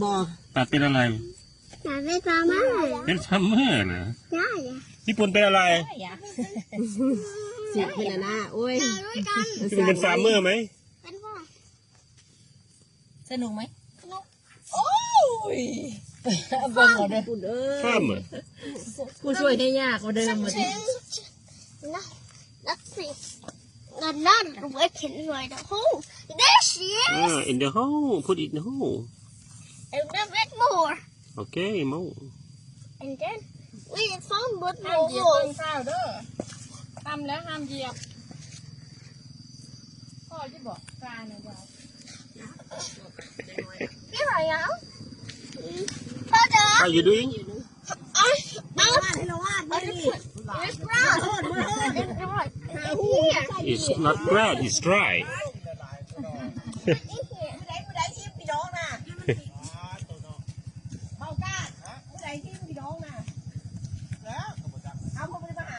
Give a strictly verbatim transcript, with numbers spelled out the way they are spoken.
บ่ ตัดเป็นอะไร อยากได้ปลามา เป็นฟาร์มเมอร์เหรอ ได้ ญี่ปุ่นเป็นอะไร สิเป็นอันนะโอ้ย ญี่ปุ่นเป็นฟาร์มเมอร์ไหม เป็นพ่อ สนุกไหม โอ้ย เบิ่งเอาเด้อ คุณเอ้ ฟาร์ม ย เหรอ ผู้ช่วยให้ยากกว่าเดิมมาดิ นะ let's see the not wet in right the hole this is อ่า in the hole put it in the hole and then wet more okay more and then we found one ห้าม more เหยียบต้ hole นข้าวเด้อทำแล้วห้ามเหยียบพ่อที่บอกปลาเนี่ยว่า นี่อะไรอ่ะพ่อจ๋า how you doing I I I it's grass it's grass it's not grass it's dry